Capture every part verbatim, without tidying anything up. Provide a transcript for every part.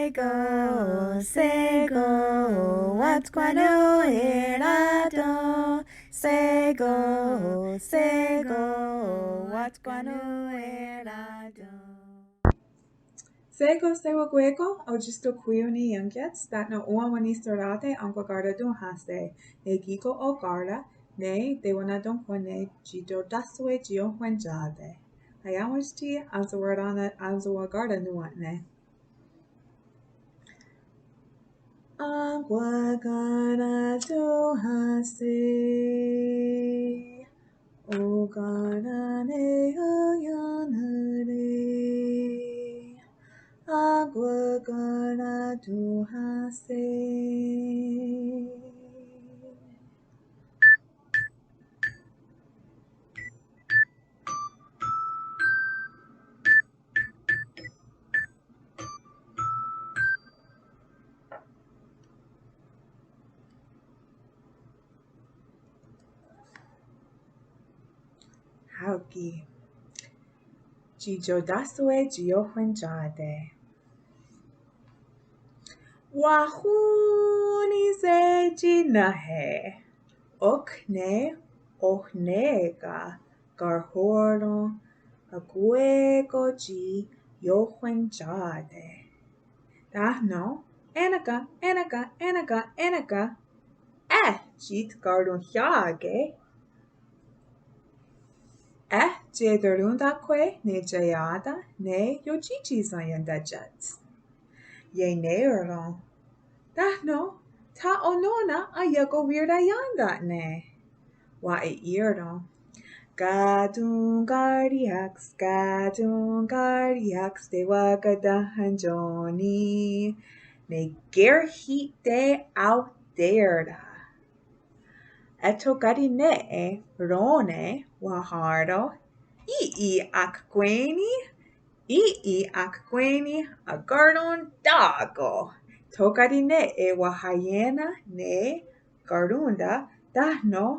Shé:kon, shé:kon, wa'tkwanonhwerá:ton'. Shé:kon, shé:kon, wa'tkwanonhwerá:ton'. Shé:kon sewakwé:kon, otsísto' Kwí:io ne iénkiats, tánon' òn:wa wenhniserá:te' enkwakaratón:hahse', ne kí:ken Okara, ne tewana'tónhkwen ne tsi iotáhsawe' tsi iohwentsá:te'. Iá:wentsti, ensewakarán:ton', ensewakarán:ton' nòn:wa ne. Enkwakaratón:hahse', Okara ne ioiánere'. Enkwakaratón:hahse'. Hao' ki'. Tsi iotáhsawe' tsi iohwentsá:te'. Wahón:nise' tsi náhe'. Ok ne ohné:ka' karhó:ron akwé:kon tsi iohwentsá:te'. Tánon' è:neken, è:neken, è:neken, è:neken. Eh, tsi tkaronhià:ke'. Eh, tsi ieterón:tahkwe' ne tseià:ta' ne iotsi'tsíson ientátiats. Ienè:ron. Tánon' tha onón:na' aiakowiraién:ta'ne'. Wa'ì:ron'. Katonhkária'ks, katonhkária'ks tewakatonhwentsó:ni ne kerhí:te' aohtè:ra'. Eh tho ká:ti' nè:'e ró:ne wahèn:ron'. Í:'i akkwé:ni', í:'i akkwé:ni' akarón:tako'. Tho ká:ti' nè:'e wahaié:na' ne karón:ta' tánon'.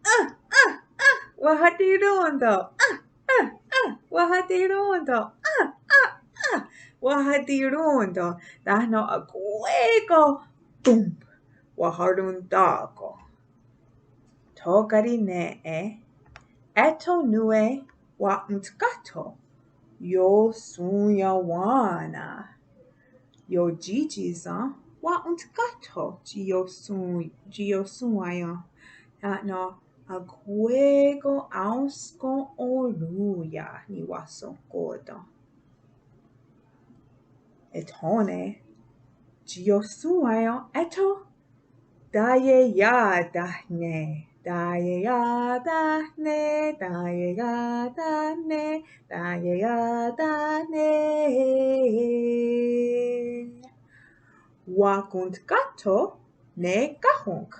Ah, ah, ah, wahatirón:ton'. Ah, ah, ah, wahatirón:ton'. Ah, ah, ah, wahatirón:ton'. Tánon' akwé:kon. Pum. Waharontà:ko'. Tho ká:ti' nè:'e, eh tho nón:we wa'ontkáhtho' ioshonwá:nen. Iotsi'tsíson wa'ontkáhtho' tsi ioshon, tsi ioshonwá:ien. Tánon' akwé:kon aónhskon orón:ia niwahsohkò:ten'. Ethò:ne tsi ioshonwá:ien eh tho taieia'táhne, taieia'táhne, taieia'táhne, taieia'táhne. Wakontkáhtho' ne káhonk.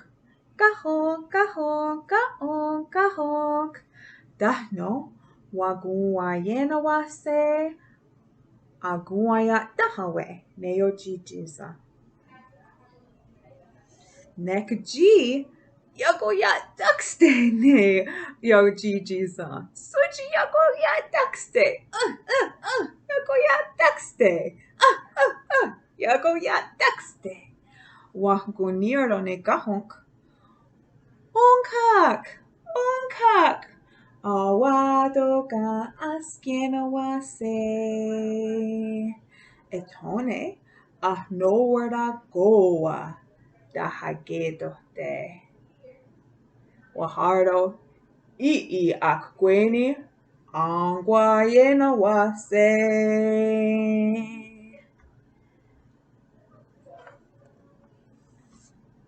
Káhonk, káhonk, káhonk, káhonk. Tánon' wakonwaié:nawa'se' akonwaia'ténhawe' ne iotsi'tsíson. Nek tsi iakoia'tákste' ne iotsi'tsíson. Sótsi iakoia'tákste'. Ah, ah, ah, iakoia'tákste'. Ah, ah, ah, iakoia'tákste'. Wahonní:ron' ne káhonk. Ónhka'k, ónhka'k, enwá:ton' ken ahské:nawa'se'. Ethò:ne ahnowaratkó:wa tahaké:tohte'. Wahèn:ron', í:'i akkwé:ni' enkwaié:nawa'se'.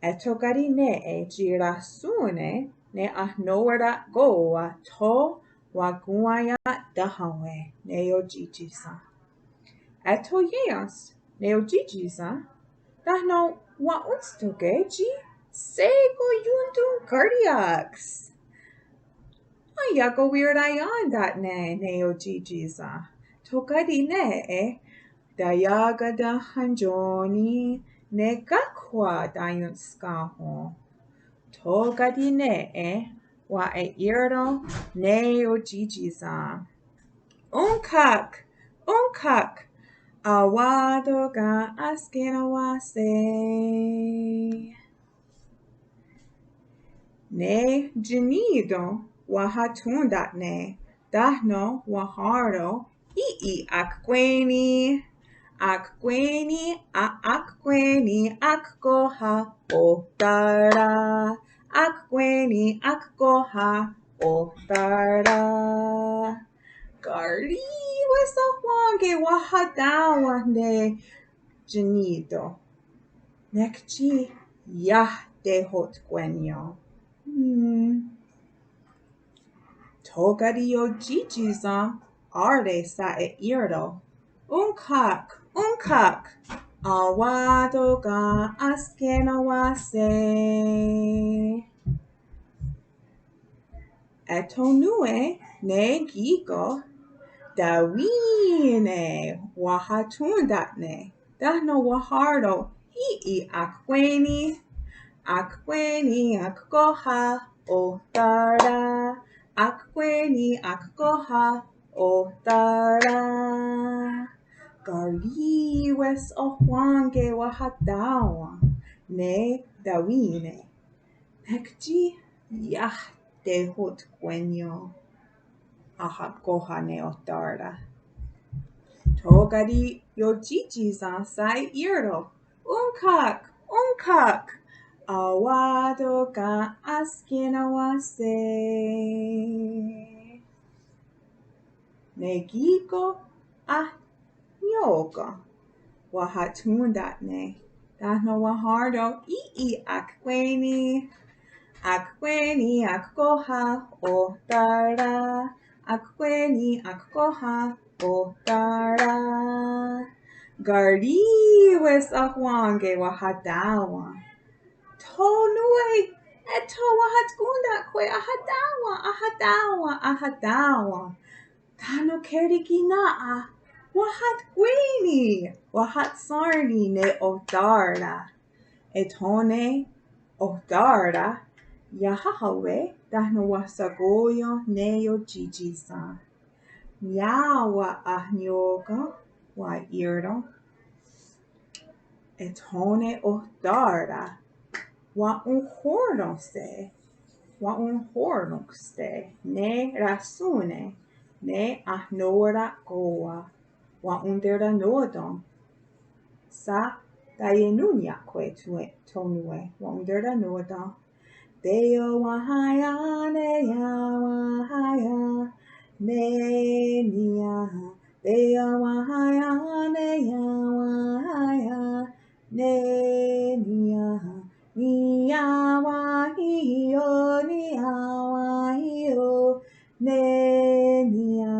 Eh tho ká:ti' nè:'e tsi rahsón:ne ne ahnowaratkó:wa tho wakonwaia'ténhawe' ne iotsi'tsíson. Eh tho ié:ia'ks ne iotsi'tsíson tánon' wa'onttó:ke' tsi shé:kon iontonhkária'ks. Aiakowiraién:ta'ne' ne iotsi'tsíson. Tho ká:ti' nè:'e taiakatonhwentsó:ni ne kákhwa taiontskáhon'. Tho ká:ti' nè:'e wa'ì:ron' ne iotsi'tsíson. Ónhka'k, ónhka'k, A:wá:ton' ken ahskenawà:se'. Ne tsi ní:ton wahatón:tate' ne tánon' wahèn:ron' í:'i akkwé:ni'. Akkwé:ni', a, akkwé:ni', akkóha', ohtà:ra'. Akkwé:ni', akkóha', ohtà:ra'. Karì:wes ohkwá:neke wahatá:wen' ne tsi ní:ton. Nek tsi iah tehotkwé:nion'. Hmm. Tho ká:ti' iotsi'tsì:sen' á:re' sa'è:ron'. Ónhka'k, ónhka'k. A:wá:ton' ken ahskenawà:se'. Eh tho nón:we ne kí:ken tawí:ne wahatón:tate' ne tánon' wahèn:ron' í:'i akkwé:ni'. Akkwé:ni', akkóha', ohtà:ra'. Akkwé:ni', akkóha', ohtà:ra'. Karì:wes ohkwá:neke wahatá:wen' ne tawí:ne. Nek tsi iah tehotkwé:nion'. Ahakóha' ne ohtà:ra'. Tho ká:ti' iotsi'tsì:sen' sa'è:ron'. Ónhka'k, ónhka'k. A:wá:ton' ken ahskenawà:se'. Ne kí:ken ah nió:ken wahatón:tate' ne tánon' wahèn:ron' í:'i akkwé:ni'. Akkwé:ni', akkóha', ohtà:ra'. Akkwé:ni', akkóha', ohtà:ra'. Karì:wes ohkwá:neke wahatá:wen'. Tho nón:we, eh tho wahatkón:tahkwe', ahatá:wen', ahatá:wen', ahatá:wen'. Tánon' kehre' ki' nà:'a, wahatkwé:ni', wahatshén:ri' ne ohtà:ra'. Eh tho ne ohtà:ra' iahá:hawe' tánon' wahshakó:ion' ne iotsi'tsì:sen'. Niá:wen' ah nió:ken wa'ì:ron'. Eh tho ne ohtà:ra' wa'onhó:ronhse', wa'onhó:ronhse' ne rahsón:ne ne ahnò:ra kó:wa. Wa'onteranó:ten'. Sa' taienónniahkwe' tho nón:we wa'onteranó:ten'. Teiowahaià:ne iawahaià ne ní:ia. Teiowahaià:ne iawahaià ne ní:ia. Ní:ia wahí:io, ní:ia wahí:io ne ní:ia.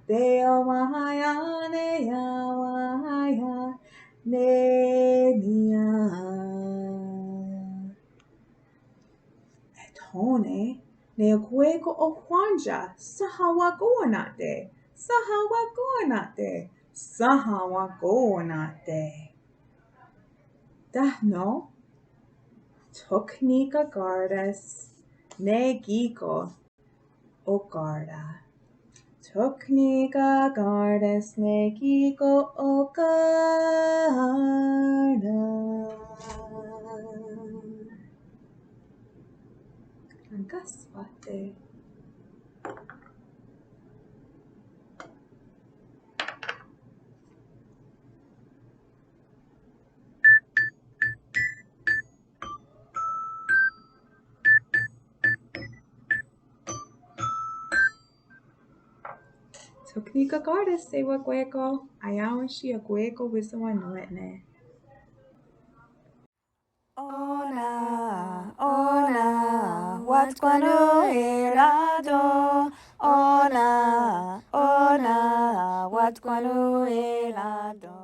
Teiowahaià:ne iawahaià ne ní:ia. Eh tho ne, ne akwé:kon ohwéntsia, sénha wa'kó:nate', sénha wa'kó:nate', sénha wa'kó:nate'. Tánon' tho ki' nikaká:res ne kí:ken oká:ra'. Tho ki' nikaká:res ne kí:ken oká:ra'. Akahswà:te'. Tho ki' nikaká:res sewakwé:kon, aiá:wenhsi' akwé:kon wíshawanò:we'ne'. Ó:nen, ó:nen, wa'tkwanonhwerá:ton'. Ó:nen, ó:nen, wa'tkwanonhwerá:ton'.